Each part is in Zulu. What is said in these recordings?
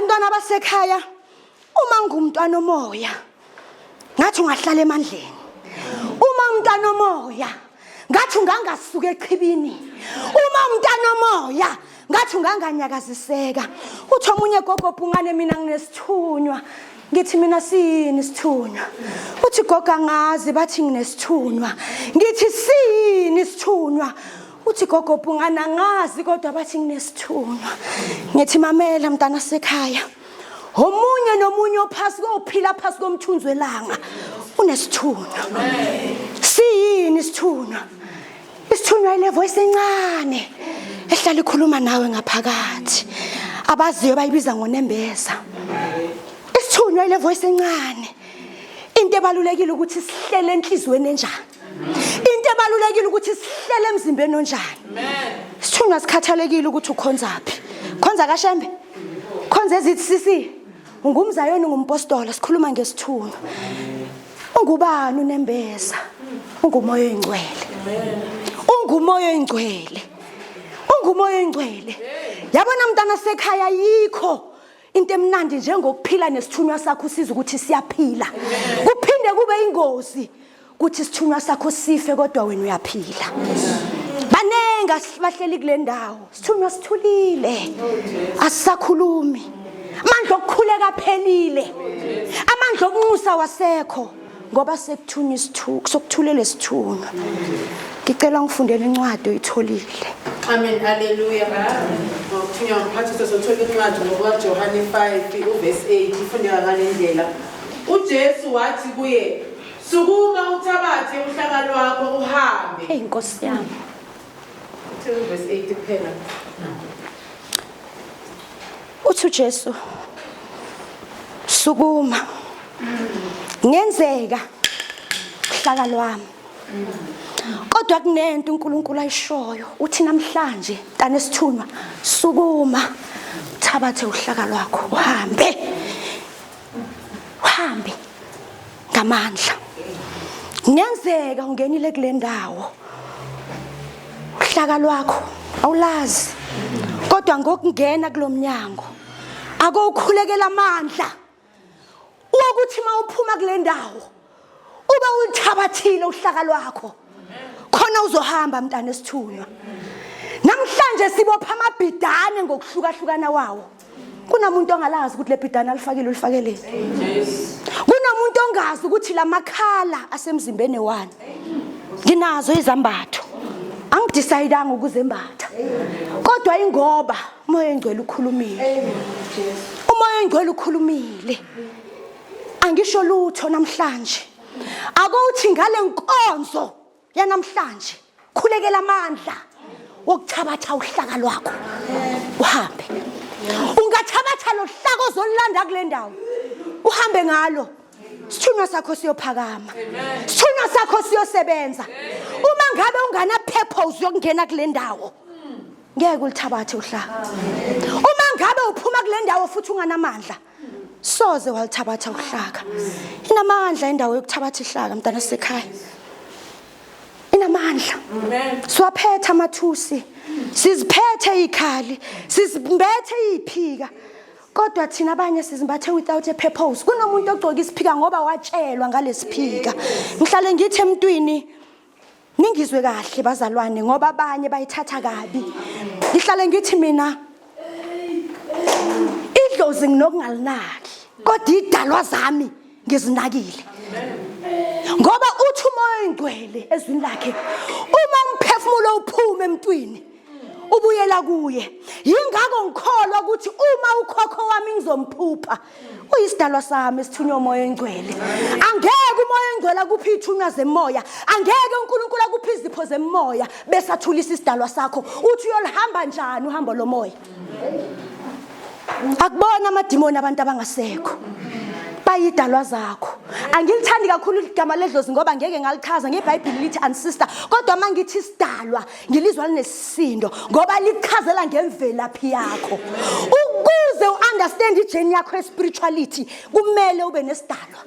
Bantwana basekhaya, uma ngumntwana omoya ngathi ungahlala emandleni. Uma umntwana omoya ngathi ungangasuka echibini. Uma umntwana omoya ngathi unganganyakaziseka. Uthi omunye, "Gogo Bhungane, mina nginesithunywa." Ngithi mina, "Siyini isithunywa?" Uthi, "Gogo, angazi, bathi nginesithunywa." Ngithi, "Siyini isithunywa?" Uthi, "Gogo Bhungane, angazi, kodwa bathi nginesithunywa." Ngithi, "Mamela, mntana sekhaya, omunye nomunye ophasi kophila phasi komthunzi welanga unesithunywa. Siyini isithunywa? Isithunywa ile voice encane ehlala ikhuluma nawe ngaphakathi, abaziyo bayibiza ngonembeza. Isithunywa ile voice encane. Into ebalulekile ukuthi sihlele enhliziyweni enjani, into ebalulekile ukuthi sihlele emzimbeni onjani. Isithunywa sikhathalekile ukuthi ukhonzaphi, khonza kaShembe, khonza ezithi sisi ungumzayoni, ungumpostola. Sikhuluma ngesithunywa. Ungubani unembeza? Ungumoya oyingcwele, ungumoya oyingcwele, ungumoya oyingcwele. Yabona, mntana sekhaya, yikho into emnandi njengokuphila nesithunywa sakho, usiza ukuthi siyaphila. Kuphinde kube ingozi ukuthi isithunywa sakho sife kodwa wena uyaphila. Banengi bahleli kule ndawo, sithunywa sithulile, asisakhulumi, amandla okukhuleka aphelile, amandla okunxusa wasekho, ngoba sekuthunywa isithuko sokuthulela isithunywa. Ngicela ngifundele incwadi oyitholile. Amen, haleluya. Ngokuthunywa umphathiswa, sothola incwadi ngokukaJohane 5 uvesi 8, ifundeka ngale ndlela. UJesu wathi kuye, "Sukuma, uthabathe uhlaka lwakho, uhambe." Hey, Nkosi yami. Uthe uvesi 8 kuphela. Uthi uJesu, "Sukuma." Ngenzeka uhlaka lwami, kodwa kunento uNkulunkulu ayishoyo, uthi namhlanje, mntana esithunywa, sukuma, uthabathe uhlaka lwakho, uhambe, uhambe ngamandla. Kungenzeka ungenile kule ndawo, uhlaka lwakho awulazi, kodwa ngokungena kulomnyango akowukhulekela amandla wokuthi mawuphuma kule ndawo ube ulithabathile uhlaka lwakho, khona uzohamba, mntana esithunywa. Namhlanje sibopha amabhidane ngokuhlukahlukana wawo. Kunomuntu ongalazi ukuthi le bhidane alifakile ulifakeleni. Kunomuntu ongazi ukuthi lamakhala asemzimbeni wani. Nginazo izambatho, angidecide-anga ukuzembatha, kodwa ingoba uMoya Engcwele ukhulumile, uMoya Engcwele ukhulumile. Angisho lutho namhlanje, akuthi ngale nkonzo yanamhlanje khulekela amandla wokuthabatha uhlaka lwakho, uhambe. Ungathabatha lo hlaka ozolanda kule ndawo, uhambe ngalo, sithunywa sakho siyophakama, sithunywa sakho siyosebenza. Uma ngabe ungana purpose yokungena kule ndawo, ngeke ulithabathe uhlaka. Uma ngabe uphuma kule ndawo futhi unganamandla, soze walithabatha uhlaka. Inamandla indawo yokuthabatha ihlaka, mntana sekhaya, inamandla. Siwaphethe amathusi, siziphethe ikhali, sizimbethe iphika, kodwa thina abanye sizimbathe without a purpose. Kunomuntu ogcoka isiphika ngoba watshelwa ngalesiphika. Ngihlale ngithi emntwini, ningizwe kahle bazalwane, ngoba abanye bayithatha kabi. Ngihlale ngithi mina idlozi nginokungalinaki, kodwa idalwa zami ngizinakile, ngoba uthi uMoya Oyingcwele ezwini lakhe, uma umphefumulo uphuma emntwini, ubuyela kuye. Yingakho ngikholwa ukuthi uma ukhokho wami ngizomphupha, uyisidalwa sami esithunywa uMoya Oyingcwele. Angeke uMoya Oyingcwele akuphi ithunywa zemoya, angeke uNkulunkulu akuphi izipho zemoya bese athulisa isidalwa sakho. Uthi uyolihamba njani uhambo lomoya? Akubona amadimoni abantu abangasekho, bayidalwa zakho. Angilithandi kakhulu igama ledlozi ngoba ngeke ngalichaza ngeBhayibheli, lithi ancestor, kodwa uma ngithi isidalwa ngilizwa linesisindo, ngoba lichazela ngemvelaphi yakho. Ukuze u-understand ijourney yakho ye-spirituality, kumele ube nesidalwa.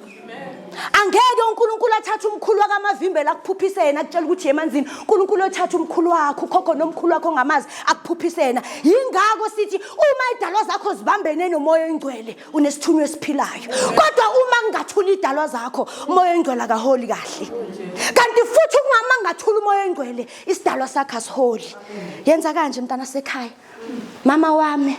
Angeke uNkulunkulu athathe umkhulu wakamavimbela akuphuphise yena akutshela ukuthi yemanzini. uNkulunkulu othatha umkhulu wakho, ukhokho nomkhulu wakho ongamazi akuphuphise yena. Yingakho sithi uma idalwa zakho zibambene nomoya oyingcwele unesithunywa esiphilayo. Kodwa uma kungathula idalwa zakho umoya oyingcwele akaholi kahle. Kanti futhi ungama ngathula umoya oyingcwele isidalwa sakho asiholi. Yenza kanje mntana sekhaya. Mama wami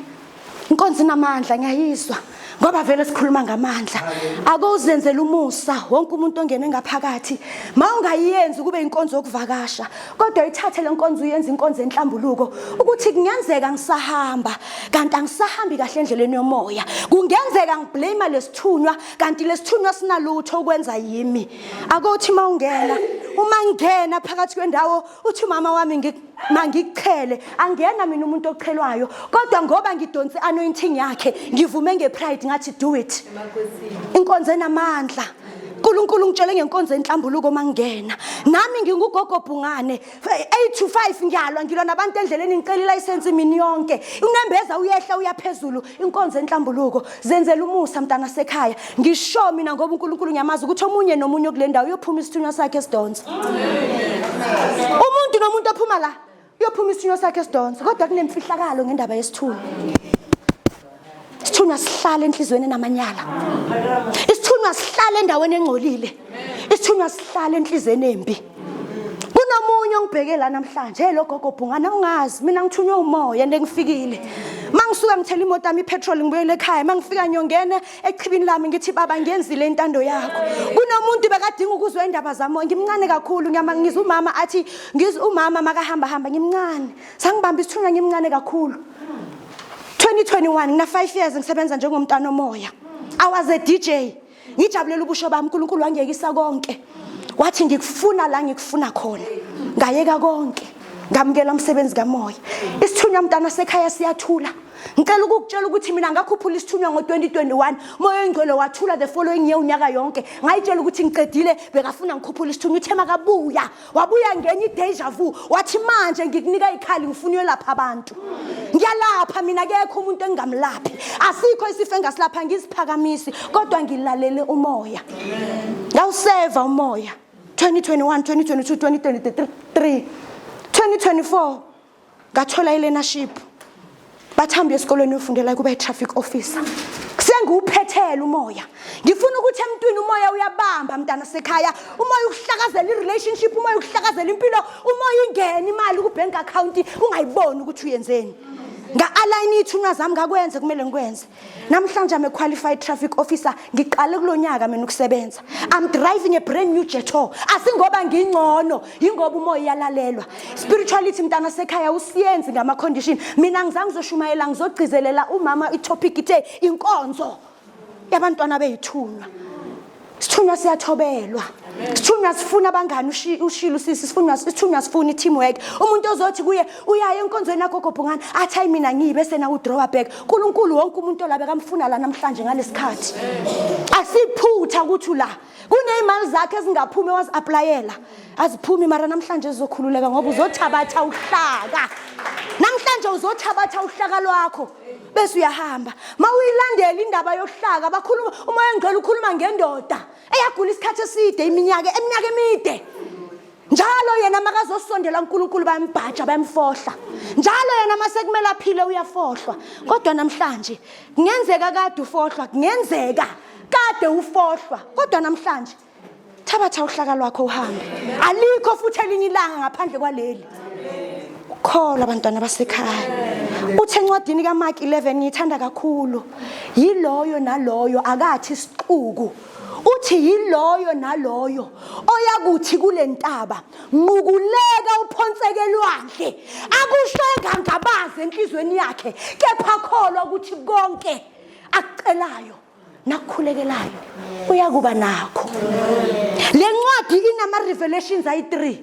inkonzo inamandla ngiyayizwa ngoba vele sikhuluma ngamandla. Ake uzenzele umusa wonke umuntu ongene ngaphakathi. Mawungayenzi kube inkonzo yokuvakasha kodwa ithathe le nkonzo uyenze inkonzo enhlambuluko ukuthi kungenzeka ngisahamba kanti angisahambi kahle endleleni yomoya. Kungenzeka ngiblame lesithunywa kanti lesithunywa sinalutho ukwenza yimi. Akothi mawungena uma ngena phakathi kwendawo uthi umama wami mangikuchele angiyena mina umuntu ochelwayo kodwa ngoba ngidonse anointing yakhe ngivume ngepride ngathi do it inkonzo enamandla uNkulunkulu ngitshele ngenkonzo enhlambuluko mangena nami ngingugogo bhungane 8 to 5 ngiyalwa ngilwa nabantu endleleni ngicela ilicense imini yonke unembeza uyehla uyaphezulu inkonzo enhlambuluko zenzela umusa mntana sekhaya ngisho mina ngoba uNkulunkulu ngiyamazi ukuthi omunye nomunye kule ndawo uyophuma isithunywa sakhe esidonsa umuntu nomuntu ophuma la uyophuma isithunywa sakhe esidonsa kodwa kunemfihlakalo ngendaba yesithunywa isithunywa sihlala enhlizweni enamanyala isithunywa sihlala endaweni engcolile isithunywa sihlala enhlizweni embi kunomunye ongibheke la namhlanje hey lo gogo bhungana ungazi mina ngithunywe umoya ende ngifikile mangisuka ngithela imoto yami ipetrol ngibuyele ekhaya mangifika ngiyongena echibini lami ngithi baba ngiyenzile intando yakho kunomuntu bekadinga ukuzwa indaba zami ngimncane kakhulu ngiyama ngizwa umama athi ngizwa umama makahamba hamba ngimncane sangibamba isithunywa ngimncane kakhulu 2021 ngina 5 years ngisebenza njengomntana omoya I was a DJ ngijabulela ubusho bami uNkulunkulu wangiyekisa konke wathi ngikufuna la ngikufuna khona ngayeka konke ngamukela umsebenzi kamoya isithunywa mntana sekhaya siyathula ngicela ukukutshela ukuthi mina ngakhuphula isithunywa ngo-2021 moya oyingcwele wathula the following year unyaka yonke ngayitshela ukuthi ngiqedile bekafuna ngikhuphula isithunywa uthe makabuya wabuya ngenye i-deja vu wathi manje ngikunika ikhali ngifuna uyolapha abantu ngiyalapha mina kekho umuntu engingamlaphi asikho isifo engasilapha ngiziphakamisi kodwa ngilalele umoya ngawuseva umoya 2021 2022 2023 2024 ngathola i-learnership bathambe esikolweni uyofundela kuba i-traffic officer sengiwuphethele umoya ngifuna ukuthi emntwini umoya uyabamba mntana sekhaya umoya ukuhlakazela i-relationship umoya ukuhlakazela impilo umoya ingene imali ku-bank account ungayiboni ukuthi uyenzeni nga-alayini iy'thunywa zami ngakwenze kumele ngikwenze namhlanje I'm a qualified traffic officer ngiqale kulonyaka mina ukusebenza I'm driving a brand new Jetour asingoba ngingcono yingoba umoya uyalalelwa spirituality mntana sekhaya usiyenzi ngama condition mina ngizange ngizoshumayela ngizogcizelela umama i topic ithe inkonzo yabantwana beyithunywa Sithunywa siyathobelwa. Sithunywa sifuna abangani ushilo usisi sifunywa isithunywa sifuna i-teamwork. Umuntu ozothi kuye uyaya enkonzweni yakho gobhungane athi hayi mina ngiyi bese na udraw back. uNkulunkulu wonke umuntu olabe kamfuna la namhlanje ngalesikhathi. Asiphutha ukuthi la kunezimali zakhe ezingaphumi wazi-applyela. Aziphumi mara namhlanje zizokhululeka ngoba uzothabatha uhlaka. Namhlanje uzothabatha uhlaka lwakho. Bese uyahamba. Mawuyilandela indaba yohlaka bakhuluma umoya ongcwele ukhuluma ngendoda eyagula isikhathi eside iminyaka eminyaka emide. Njalo yena makazosondela uNkulunkulu bayambhaja bayamfohla. Njalo yena mase kumele aphile uyafohlwa. Kodwa namhlanje kungenzeka kade ufohlwa, kungenzeka kade ufohlwa. Kodwa namhlanje thabatha uhlaka lwakho uhambe. Alikho futhi elinye ilanga ngaphandle kwaleli. Ukholwa abantwana basekhaya. Uthe encwadini kaMark 11 ngiyithanda kakhulu. Yiloyo naloyo akathi isixuku. Uthi yiloyo naloyo oyakuthi kule ntaba nqukuleka uphonseke elwandle akusho engangabazi enhlizweni yakhe kepha kholwa ukuthi konke akucelayo nakukhulekelayo uyakuba nakho le ncwadi inama revelations ayi-3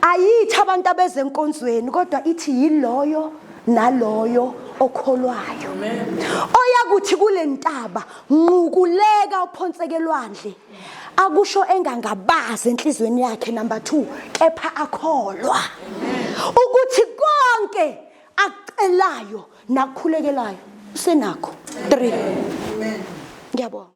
ayithi abantu abezenkonzweni kodwa ithi yiloyo naloyo okholwayo oyakuthi kule ntaba nqukuleka uphonseke elwandle akusho engangabazi enhlizweni yakhe number 2 kepha akholwa ukuthi konke akucelayo nakukhulekelayo usenakho 3 ngiyabonga.